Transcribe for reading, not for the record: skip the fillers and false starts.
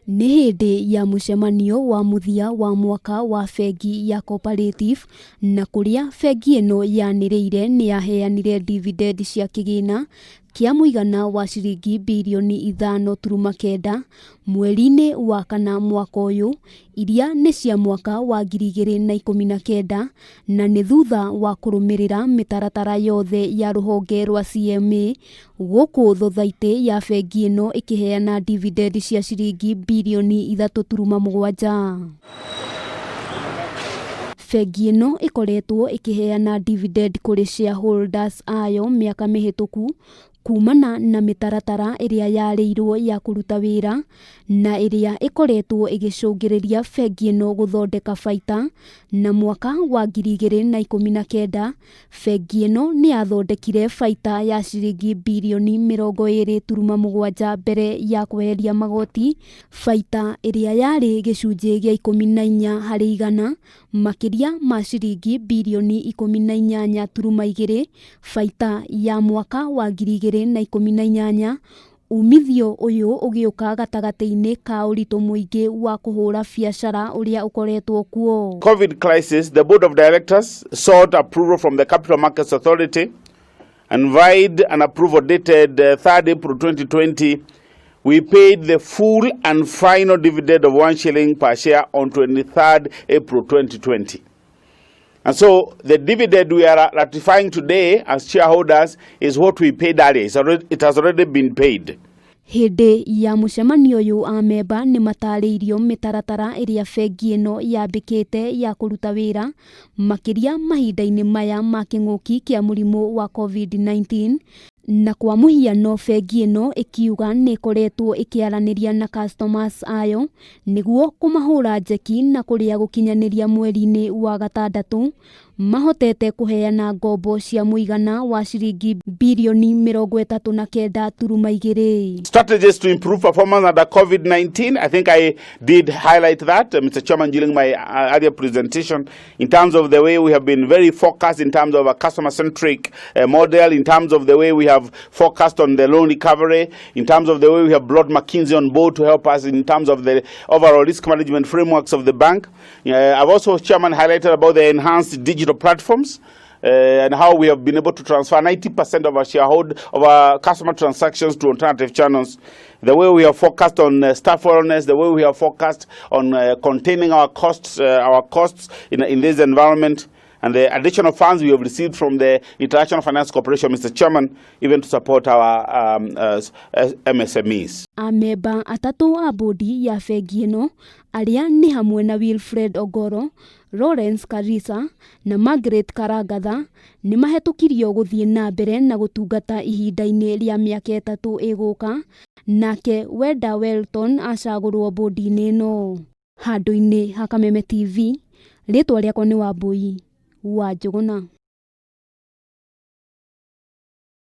Nĩ hĩndĩ ya mũcemanio wa mũthia wa mwaka wa bengi ya Cooperative na kũrĩa bengi ĩno yanĩrĩire nĩ yaheanire dividend cia kĩgĩna kĩa mũigana wa ciringi birioni 5.9 mweri-inĩ wa kana mwaka ũyũ, iria nĩ cia mwaka wa 2019, na nĩ thutha wa kũrũmĩrĩra mĩtaratara yothe ya rũhonge rwa CMA, gũkũ thothaitĩ ya bengi ĩno ĩkĩheana dividend cia ciringi birioni 3.7. Bengi ĩno ĩkoretwo ĩkĩheana dividend kũrĩ shareholders ayo mĩaka mĩhĩtũku kumana na mĩtaratara ĩrĩa yarĩirwo ya kũruta wĩra na ĩrĩa ĩkoretwo ĩgĩcũngĩrĩria bengi ĩno gũthondeka baita, na mwaka wa 2019 bengi ĩno nĩ yathondekire baita ya ciringi birioni 20.7 mbere ya kweheria magoti, baita ĩrĩa yarĩ gĩcunjĩ gĩa 14% makĩria ma ciringi birioni 18.2 baita ya mwaka wa 2018. Umithio ũyũ ũgĩũka gatagatĩ-inĩ ka ũritũ mũingĩ wa kũhũra biacara ũrĩa ũkoretwo kuo. COVID crisis, the board of directors sought approval from the Capital Markets Authority and via an approval dated 3rd April 2020, we paid the full and final dividend of 1 shilling per share on 23rd April 2020. And so the dividend we are ratifying today as shareholders is what we paid earlier. It has already been paid. Hĩndĩ ya mũcemanio ũyũ, amemba nĩ matarĩirio mĩtaratara ĩrĩa bengi ĩno yambĩkĩte ya kũruta wĩra makĩria mahinda-inĩ maya ma kĩng'ũki kĩa mũrimũ wa COVID-19, na kwa mũhiano bengi ĩno ĩkiuga nĩ ĩkoretwo ĩkĩaranĩria na customers ayo nĩguo kũmahũra njeki, na kũrĩa gũkinyanĩria mweri-inĩ wa gatandatũ mahotete kũheana ngombo cia mũigana wa ciringi birioni 39.2. Strategies to improve performance under COVID-19. I think I did highlight that, Mr. Chairman, during my earlier presentation, in terms of the way we have been very focused in terms of a customer centric model, in terms of the way we have focused on the loan recovery, in terms of the way we have brought McKinsey on board to help us in terms of the overall risk management frameworks of the bank. I've also, Chairman, highlighted about the enhanced digital platforms and how we have been able to transfer 90% of our shareholder of our customer transactions to alternative channels. The way we have focused on staff wellness, the way we have focused on containing our costs in this environment, and the additional funds we have received from the International Finance Corporation, Mr. Chairman, even to support our MSMEs. Amemba atatũ a bodi ya bengi ĩno arĩa nĩ hamwe na Wilfred Ogoro, Lawrence Karisa na Margaret Karangatha nĩ mahetũkirio gũthiĩ na mbere na gũtungata ihinda-inĩ rĩa mĩaka 3 ĩgũka, nake Wenda Welton acagũrwo bodi-inĩ ĩno. Handũ-inĩ ha Kameme TV, rĩtwa rĩakwa nĩ Wambui wa Njũgũna.